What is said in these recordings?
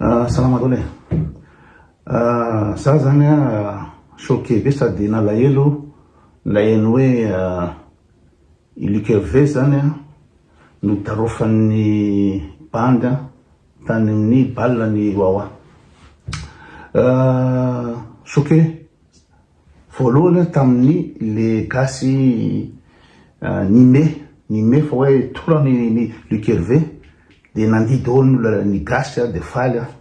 Salama daholo e. Za zany a choqué be sady nalahelo naheno hoe i Luc Hervé zany a nodarofan'ny bandy tany amin'ny bal ny Wawa. Choqué Voalohany aho tamin'ny le gasy nime, nime fa hoe torana i Luc Hervé de nandihy daholo ny olona ny gasy de faly aho.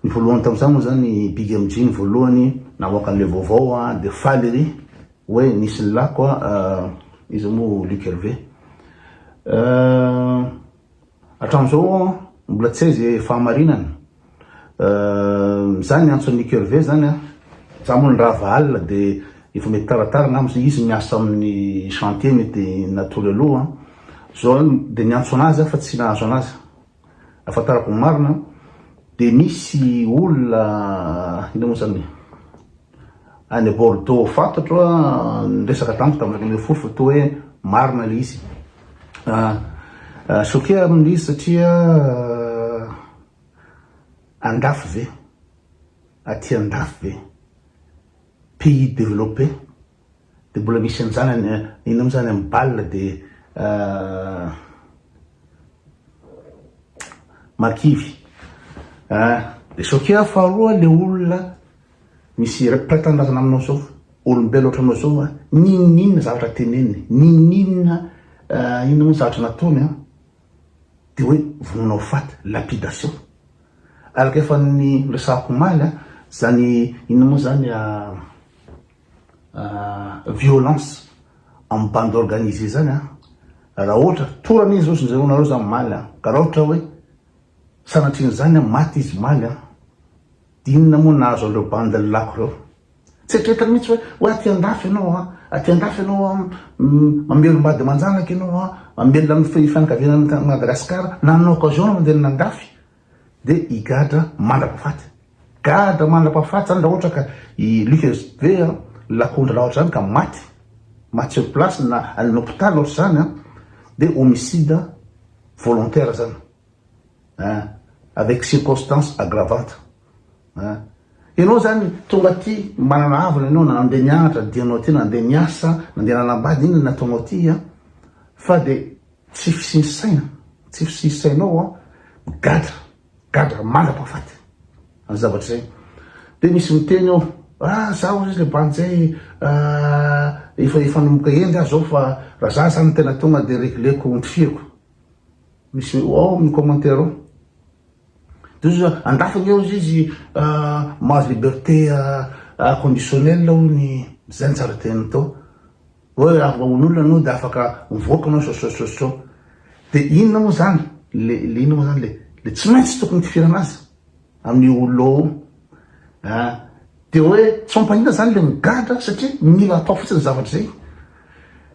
Ny voalohany tamin'izany moa zany i Big MJ ny voalohany namoaka an'le vaovao de faly ery hoe nisy ny lako iza moa Luc Hervé. Hatramin'izao mbola tsy hay ze fahamarinana. Za niantso an'i Hervé zany an, za moa nirava alina de efa mety taratara angamba satria izy miasa amin'ny chantier mety natory aloha an, zao de niantso anazy aho fa tsy nahazo anazy, ahafantarako ny marina de misy olona inona moa zany any Bordeaux fantatro an, niresaka tamiko tamin'ny 11 fa toa hoe marina le izy. Choqué amin'izy satria andafy ve? Aty andafy ve? Pays développé de mbola misy an'izany any inona moa zany amin'ny bal de makivy. De choqué aho faharoa le olona Misy mpiray tanindrazana aminao zao, olombelona ohatranao zao a, n'inon'inona zavatra teneniny, n'inon'inona inona moa zavatra nataony an, de hoe vonoina ho faty, lapidation. Araka efa niresahako omaly an, zany inona moa zany violence amin'ny bande organisée zany an, raha ohatra torana izy ozy nareo zany omaly an, ka raha ohatra hoe sanatrian'izany an maty izy omaly an, Inona moa nahazo an'ireo bandy lako ireo? Tsy eritreretiny mihitsy hoe, hoe aty andafy ianao an, aty andafy ianao an, mamelom-bady aman-janaka ianao an, mamelona ny fianakaviana any Madagasikara, nanana occasion ianao nandeha nandafy, dia higadra mandra-pahafaty. Gadra mandra-pahafaty izany raha ohatra ka i Luc ve an, lakondra raha ohatra izany ka maty, maty sur place na any l'hôpital ohatra izany an, dia homicide volontaire izany. Hein, avec circonstances aggravantes. Hein. Ianao zany tonga aty manana havana ianao na nandeha nianatra dianao aty na nandeha niasa, nandeha nanambady inona nataonao aty an, fa de tsy fisian'ny saina, tsy fisian'ny sainao an, migadra, gadra mandra-pahafaty any zavatra izay. De misy miteny eo, ah za hozy izy le bandy zay efa efa nanomboka hendry aho zao fa raha za zany tena tonga de regleko ny Misy ao amin'ny commentaire ao. De ozy andafy ange ozy izy mahazo liberté conditionnelle hono zay ny tsara teniny tao. Hoe afaka mamono olona anao de afaka mivoaka anao sao sao sao. De inona moa zany le le inona moa zany le le tsy maintsy tokony hitifirana azy amin'io olona io. Ah, de hoe tsy mampaninona zany le migadra satria mila atao fotsiny zavatra zay.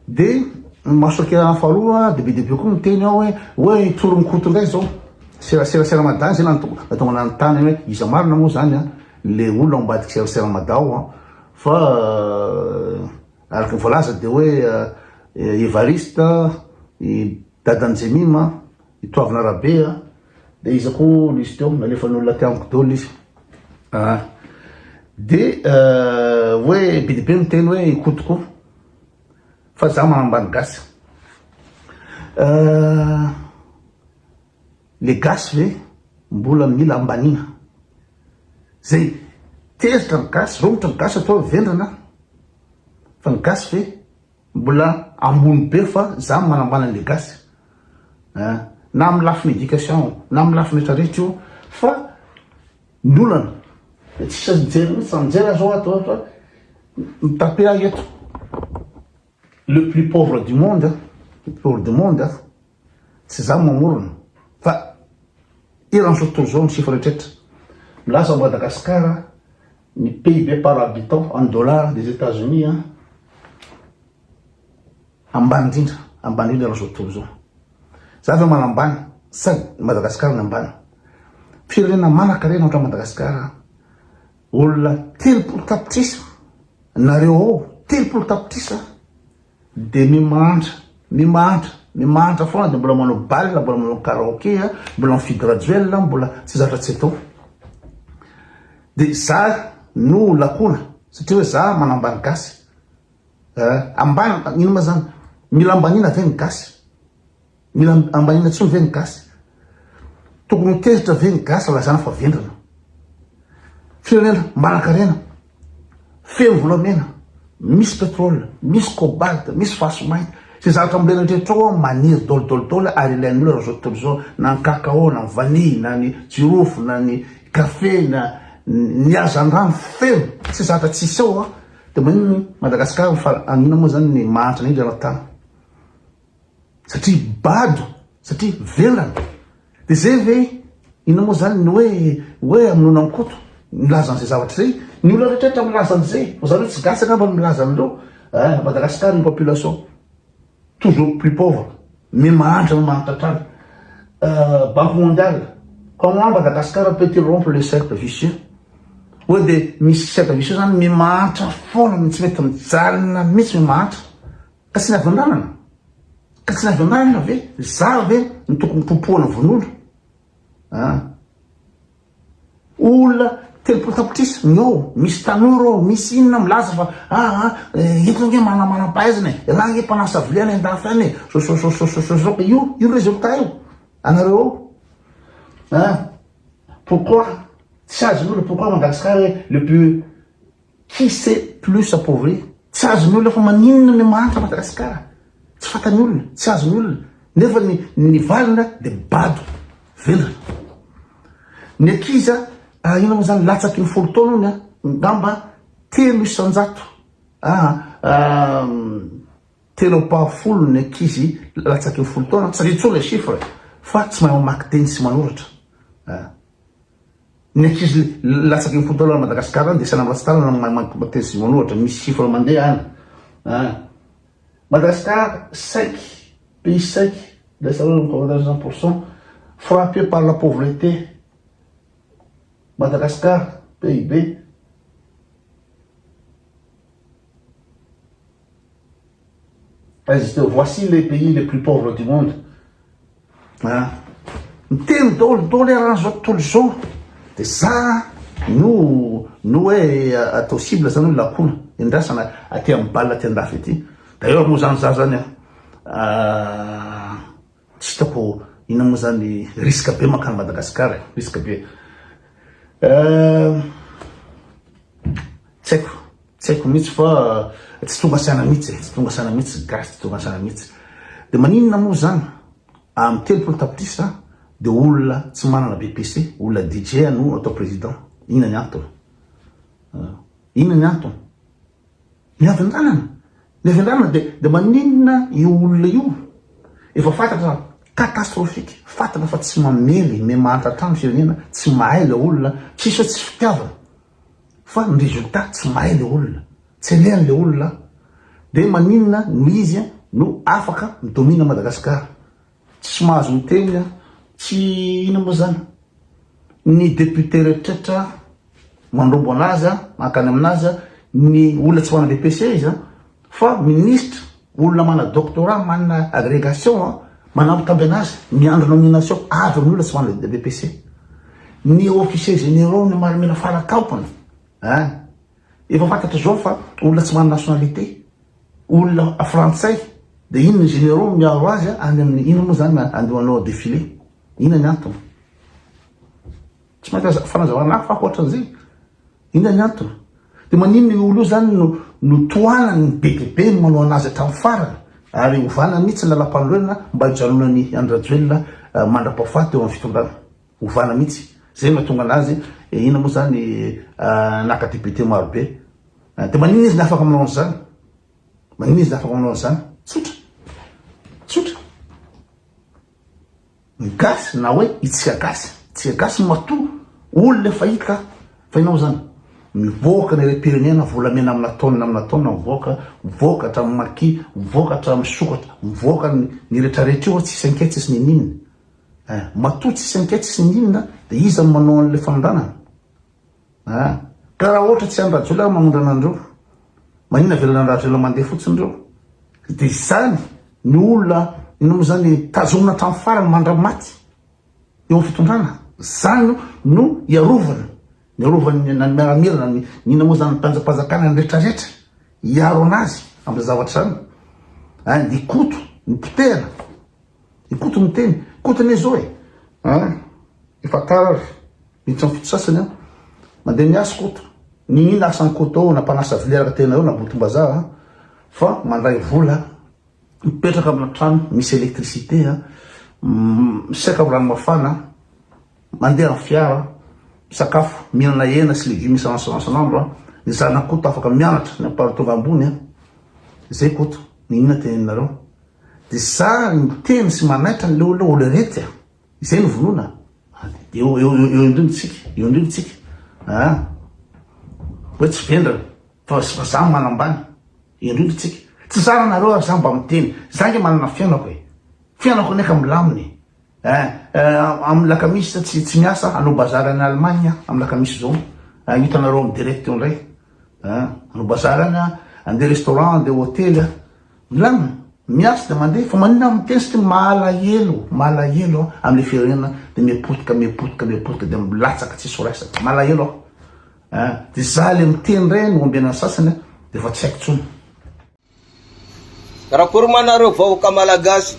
De ny mahasoa faharoa de be dia be koa miteny ao hoe hoe hitory ny Koto indray zao. Serasera Mada zay nahatonga nanontany hoe iza marina moa zany an le olona ao ambadiky serasera Mada ao an fa araka ny voalaza de hoe Evariste, i dadan'i Jemima, i Toavina Rabe an de iza koa izy teo nalefan'ny olona aty amiko daholo izy. De hoe be dia be miteny hoe i Koto koa. Fa za manambany gasy. Le gasy ve mbola mila ambaniana? Zay tezitra ny gasy, romotra ny gasy atao hoe vendrana fa ny gasy ve mbola ambony be fa za manambany anle gasy na amin'ny lafiny éducation na amin'ny lafiny rehetra rehetra io fa ny olana de tsisy azo mijery mihitsy, raha mijery aho zao ato fa mi-taper aho eto le plus pauvre du monde, le plus pauvre du monde tsy za mamorona fa eran'izao tontolo izao ny chiffre rehetra milaza Madagascar ny PIB par habitant en dollars des Etats-Unis ambany indrindra, ambany indrindra eran'izao tontolo izao. Za ve manambany sa Madagascar no ambany? Firenena manankarena ohatran'i Madagascar, olona 30 tapitrisa, nareo ao 30 tapitrisa de mimahantra, mimahantra, mimahantra foana de mbola manao bal, mbola manao karaoke, mbola mifidy Rajoelina, mbola tsy zatra tsy atao. De za no lakona satria hoe za manambany gasy eh, ambany ino ma zany? Mila ambaniana ve ny gasy? Mila ambaniana intsony ve ny gasy? Tokony ho tezitra ve ny gasy lazana fa vendrana? Firenena manan-karena, feno volamena, misy pétrole, misy cobalt, misy fasimainty, izay zavatra ambolena rehetra ao maniry daholo daholo daholo ary ilain'ny olona raha izao tontolo izao, na ny cacao, na ny vanille, na ny jirofo, na ny kafe, na ny hazandrano feno, tsy zavatra tsisy ao an, dia maninona i Madagasikara fa inona moa zany ny mahantra indrindra eran-tany? Satria bado, satria velana. Dia zay ve, inona moa zany ny hoe hoe hamonoana an'i Koto, milaza an'izay zavatra izay? Ny olona rehetra rehetra milaza an'izay, fa zany hoe tsy gasy angamba no milaza an'ireo, eh, Madagascar une population toujours plus pauvre, mais mahantra no mahantra hatrany. Euh, Banque mondiale, comment Madagascar peut-il rompre le cercle vicieux? Hoe dia misy cercle vicieux zany, mais mahantra foana, tsy mety mijanona mihitsy, mais mahantra. Ka tsy navy-andalana? Ka tsy navy-andalana ve? Za ve no tokony popohana vonoina? Ah. Olona 30 tapitrisa ny ao, misy tanora ao, misy inona milaza fa ah, ah eh, eto ange manamanam-pahaizana e, elah ange mpanasa vilia any an-dafy any e, zao zao zao zao zao zao, io io résultat io, anareo ao. Ah. Pourquoi? Tsy azon'olona pourquoi Madagascar est le plus Qui s'est plus appauvri? Tsy azon'ny olona fa maninona ny mahantra Madagascar? Tsy fatan'ny olona, tsy azon'ny olona. Nefa ny ny valina dia bado, vendrana. Ny ankizy ah, inona moa zany latsaky ny 10 taona hono ah, ngamba 3% ah, telo ampahafolo ny ankizy latsaky ny 10 taona, tsy intsony le chiffre fa tsy mahay mamaky teny sy manoratra. Ah. Ny ankizy latsaky ny 10 taona any Madagascar any dia saina ratsy tanana no mahay mamaky teny sy manoratra, misy chiffre mandeha any. Ah. Madagascar 5 pays 5 pour frappé par la pauvreté. Madagascar PIB Voici les pays les plus pauvres du monde. Ah. Miteny daholo daholo eran'izao tontolo izao. Dia za no no hoe atao cible zany hoe lakona. Endrasana aty amin'ny bal aty andafy aty. D'ailleurs moa zany za zany ah, tsy hitako inona moa zany risque be mankany Madagascar e, risque be. Euh, tsy haiko. Tsy haiko mihitsy fa tsy tonga saina mihitsy e, tsy tonga saina mihitsy gasy, tsy tonga saina mihitsy. Dia maninona moa zany amin'ny 30 tapitrisa dia olona tsy manana BEPC, olona DJ no atao président? Inona ny antony? Inona ny antony? Ny avy an-dalana, ny avy an-dalana dia dia maninona io olona io? Efa fantatra catastrophique, fantatra fa tsy mamely, miha-mahantra hatrany ny firenena, tsy mahay ilay olona, tsisy hoe tsy fitiavana. Fa ny résultat tsy mahay le olona, tsy alehany le olona de maninona no izy no afaka mi domine Madagascar? Tsy mahazo miteny tsy inona moa zany? Ny député rehetrretra mandrombo anazy mankany aminazy ny olona tsy manana BEPC izy fa ministre olona manana doctorat manana agrégation manambitamby anazy miandry nomination avy amin'ny olona tsy manana BEPC. Ny officiers généraux ny maramila faratampony ein! Efa fantatra zao fa olona tsy manana nationalité, olona frantsay de iny ny généraux miaro azy any amin'ny inona moa zany andeha hanao défilé, inona ny antony? Tsy maintsy fanazavana hafa ankoatran'izay, inona ny antony? De maninona io olona io zany no no tohanany be dia be no manao anazy hatramin'ny farany ary ovana mihitsy ny lalam-panorenana mba hijanonan'i Andry Rajoelina mandra-pahafaty eo amin'ny fitondrana. Ovana mihitsy. Zay no mahatonga anazy inona moa zany naka député maro be. De maninona izy no afaka manao an'izany? Maninona izy no afaka manao an'izany? Tsotra. Tsotra. Ny gasy na hoe itsika gasy, itsika gasy matoa olona efa hita fa inona moa zany? Mivoaka ny harem-pirenena volamena amina taonina amina taonina mivoaka, mivoaka hatramin'ny maki, mivoaka hatramin'ny sokatra, mivoaka ny retraretra io tsisy enquête tsisy niniana. Eh, matoa tsisy enquête tsisy n'inona dia iza no manao an'ilay fanondranana? Ah, ka raha ohatra tsy an'i Rajoelina ary manondrana an'ireo, maninona avelana an'i Rajoelina mandeha fotsiny ireo? Dia izany ny olona inona moa zany tazomina hatramin'ny farany mandra-maty eo amin'ny fitondrana, izany no iarovana. Niarovany na ny miaramila na ny inona moa zany mpanjam-panjakana ny retraretra hiaro anazy amzay zavatra zany. Ein, i Koto ny potehana. I Koto miteny, Koto anie zao e! Ein, efa tara ary, miditra amin'ny foto sasany an. Mandeha miasa Koto. N'inon'inona asan'i Koto ao na mpanasa vilia araka tena eo na botom-bazaha an, fa mandray vola. Mipetraka amina trano misy électricité a, misaika amin'ny rano mafana, mandeha amin'ny fiara, misakafo, mihinana hena sy légumes isan'andro isan'andro a, ny zanako Koto afaka mianatra ny ambaratonga ambony a, zay Koto, n'inona teneninareo? De za miteny sy manaitra an'le olona olo rety a, izay no vonoina a, de eo eo eo indrindra tsika, eo indrindra tsika a, hoe tsy vendrana fa fa za manambany. Indrindra tsika. Tsy zara nareo ary za mba miteny. Za nge manana fiainako e. Fiainako anie ka milamina e. Eh, eh, amin'ny lakamisy tsy tsy miasa, hanao bazary any Allemagne aho amin'ny lakamisy zao. Eh, hitanareo amin'ny direct eo indray. Eh, hanao bazary any aho, andeha restaurant, andeha hotely aho. Milamina. Miasa dia mandeha. Fa maninona aho miteny satria malahelo, malahelo aho amin'ilay firenena dia miha-potika, miha-potika, miha-potika dia milatsaka tsisy ho raisina. Malahelo aho. Ah, de za le miteny ndray no ambenan'ny sasany de efa tsy haiko tsony. Karakory ma nareo vahoaka malagasy?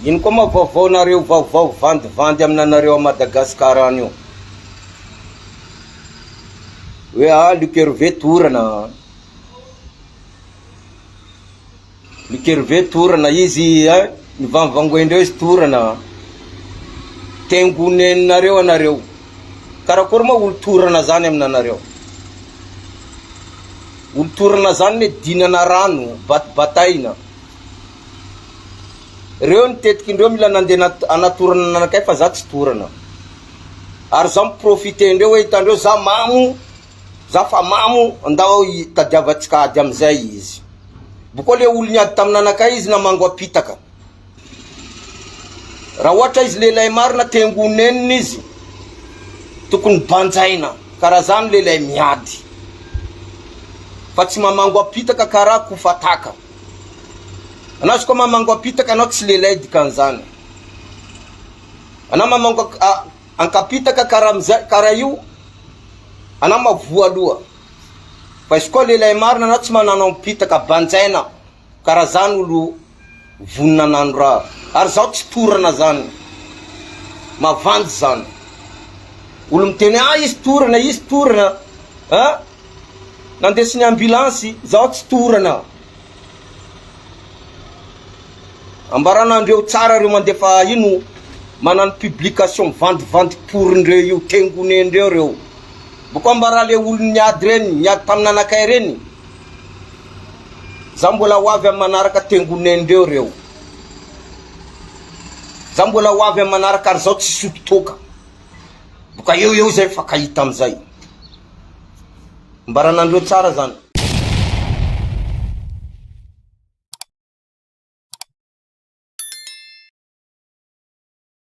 Ino koa ma vaovao nareo vaovao vandivandy aminanareo a Madagascar any io? Hoe ah Luc Hervé torana ah. Luc Hervé torana izy ein, ny vangivangoendreo izy torana, tengoneninareo anareo, karakory moa olo torana zany aminanareo, olo torana zany ne dinana rano, batibataina, reo ny tetikindreo mila nandeha anatorana anakay fa za tsy torana, ary za mi profiter ndreo hoe hitandreo za mamo. Za fa mamo ndao hitadiavantsika ady amizay izy. Boko le olo niady taminanakay izy namango apitaka. Raha ohatra izy lehilahy marina tengonenina izy tokony banjaina karaha zany lehilahy miady fa tsy mamango apitaka karaha kofataka. Anao izy koa mamango apitaka anao tsy lehilahy dikan'izany. Anao mamango ankapitaka karaha amizay karaha io Anao ma voa aloha. Fa izy koa lehilahy marina anao tsy mananao mipitaka banjaina karaha zany olo vonona anano raha. Ary zaho tsy torana zany. Mavandy zany. Olo miteny ah izy torana izy torana ah nandesiny ambulance zaho tsy torana. Ambaranandreo tsara reo mandefa ino manano publication mivandivandy porindreo io tengonendreo reo boko ambara le olo niady reny niady taminanakay reny za mbola ho avy am manaraka tengonendreo reo za mbola ho avy am manaraka ary zao tsy hisotro toaka boka eo eo zay mifankahita amizay ambaranandreo tsara zany.